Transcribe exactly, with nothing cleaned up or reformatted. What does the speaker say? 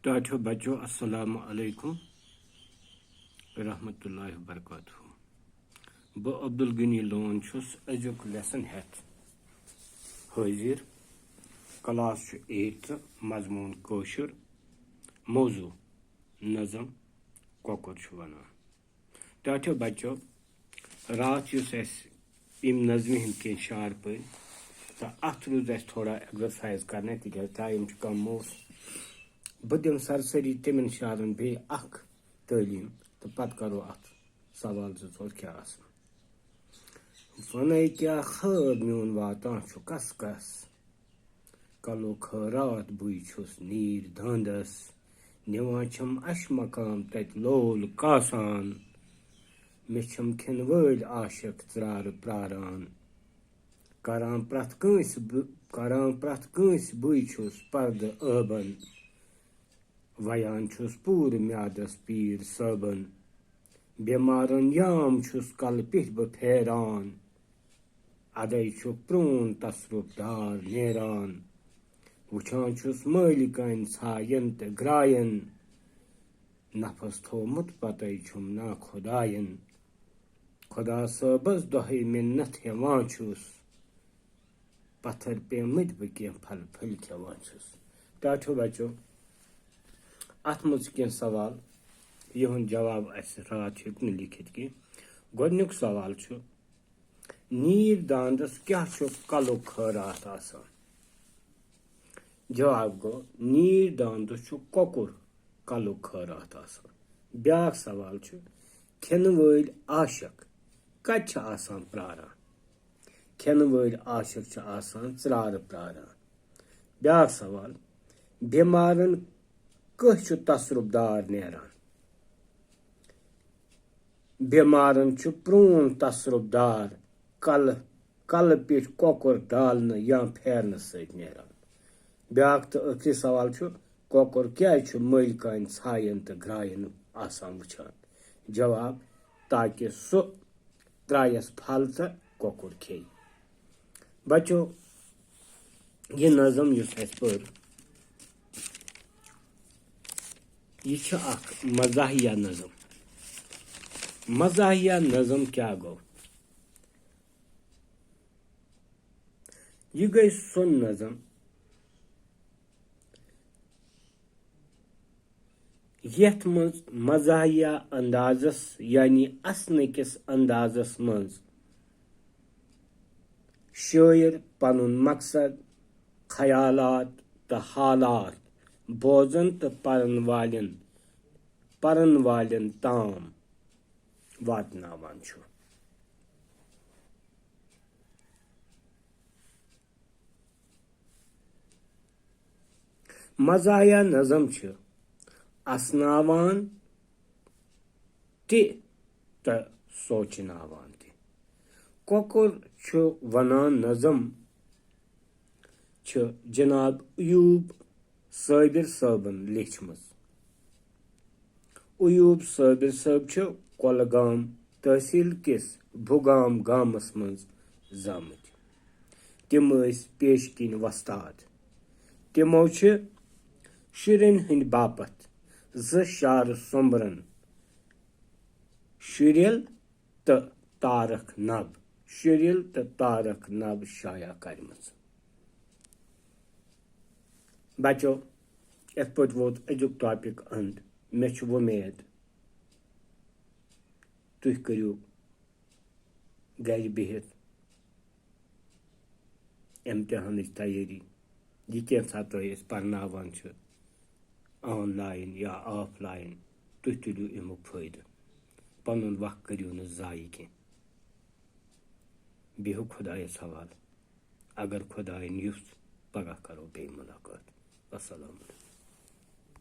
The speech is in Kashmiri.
ٹاٹھیو بچو، السلام علیکم ورحمۃ اللہ وبرکاتہ۔ بہٕ عبدالغنی لون چھُس أزیُک lesson ہٮ۪تھ حٲضِر۔ Class چھُ eighth، مضموٗن کٲشُر، موضوع نظم کۄکُر چھُ وَنان۔ ٹاٹھیو بچو، راتھ یُس اَسہِ یِم نظمہِ ہٕنٛدۍ کینٛہہ شعر پٔرۍ، تہٕ اَتھ روٗز اَسہِ تھوڑا exercise کرنَے، تِکیٛازِ time چھُ کم اوس۔ بہٕ دِمہٕ سرسٔری تِمن شعرن بیٚیہِ اکھ تعلیٖم، تہٕ پتہٕ کرو اَتھ سوال زٕ ژور کیٛاہ آسن۔ وَنے کیٛاہ خٲر میون واتان چھُ کس کس، کلُک خٲرات بٕے چھُس نیٖر داندس۔ نِوان چھَم اَشہِ مقام تَتہِ لول کاسان۔ مےٚ چھَم کھٮ۪ن وٲلۍ عاشق ژرارٕ پراران۔ کران پرٛٮ۪تھ کٲنٛسہِ بہٕ، کران پرٛٮ۪تھ کٲنٛسہِ بٕے چھُس پردٕ ٲبن۔ ویان چھُس پوٗرٕ میادس پیٖر صٲبن۔ بٮ۪مارن یام چھُس کلہٕ پیٚٹھۍ بہٕ پھیران۔ ادے چھُ پرون تصرف دار نیران۔ وٕچھان چھُس مٲلۍ کامہِ ژھاین تہٕ گراین۔ نفس تھوومُت پتے چھُم نا خداین۔ خدا صٲبس دۄہے مِنت ہٮ۪وان چھُس۔ پتھر پیمٕتۍ بہٕ کینٛہہ پھل پھٔلۍ کھٮ۪وان چھُس۔ ٹاٹھیو بچو، اتھ منٛز چھِ کینٛہہ سوال، یِہُنٛد جواب اسہِ راتھ ہیوٚک نہٕ لیکھِتھ کینٛہہ۔ گۄڈٕنیُک سوال چھُ، نیٖر داندس کیٛاہ چھُ کلُک خٲرات آسان؟ جواب گوٚو، نیٖر داندس چھُ کۄکُر کلُک خٲرات آسان۔ بیٛاکھ سوال چھُ، کھٮ۪نہٕ وٲلۍ عاشق کتہِ چھِ آسان پراران؟ کھٮ۪نہٕ وٲلۍ عاشق چھِ آسان ژرارٕ پراران۔ بیٛاکھ سوال، بٮ۪مارن کٲنٛسہِ چھُ تصرُف دار نیران؟ بٮ۪مارن چھُ پرٛون تصرُف دار کلہٕ، کلہٕ پیٚٹھۍ کۄکُر ڈالنہٕ یا پھیرنہٕ سۭتۍ نیران۔ بیٛاکھ تہٕ ٲخری سوال چھُ، کۄکُر کیٛازِ چھُ مٔلۍ کامہِ ژھایَن تہٕ گرٛایَن آسان وٕچھان؟ جواب، تاکہِ سُہ ترٛایَس پھل تہٕ کۄکُر کھیٚیہِ۔ بچو، یہِ نظم یُس اَسہِ پٔر، یہِ چھِ اکھ مزاحیہ نظم۔ مزاحیہ نظم کیٛاہ گوٚو؟ یہِ گٔے سۄ نظم، یتھ منٛز مزاحیہ اندازس، یعنی اسنہٕ کِس اندازس منٛز، شٲعر پنُن مقصد، خیالات تہٕ حالات بوزن تہٕ پرن والٮ۪ن، پرن والٮ۪ن تام واتناوان چھُ۔ مزاحیہ نظم چھِ اسناوان تہِ تہٕ سوچناوان تہِ۔ کۄکُر چھُ ونان نظم چھِ جناب ایوب صٲبِر صٲبن لیچھمٕژ۔ ایوب صٲبِر صٲب چھِ کۄلگام تحصیل کِس بُگام گامس منٛز زامٕتۍ۔ تِم ٲسۍ پیشہٕ کِنۍ وۄستاد۔ تِمو چھِ شُرٮ۪ن ہٕنٛدِ باپتھ زٕ شعرٕ سوٚمبرن، شُرٮ۪ل تہٕ تارکھ نب، شُرٮ۪ل تہٕ تارکھ نب شایع کرِمٕژ۔ بچو، یِتھ پٲٹھۍ ووت أزیُک topic اند۔ مےٚ چھِ وۄمید تُہۍ کٔرِو گرِ بِہِتھ امتحانٕچ تیٲری۔ یہِ کینٛژھا تۄہہِ أسۍ پرناوان چھِ online یا offline، تُہۍ تُلِو اَمیُک فٲیدٕ۔ پنُن وقت کٔرِو نہٕ ضایع کینٛہہ۔ بِہِو خۄدایَس حوالہٕ۔ اگر خۄدایَن یُژھ، پگاہ کرو بیٚیہِ مُلاقات۔ السلام علیکم۔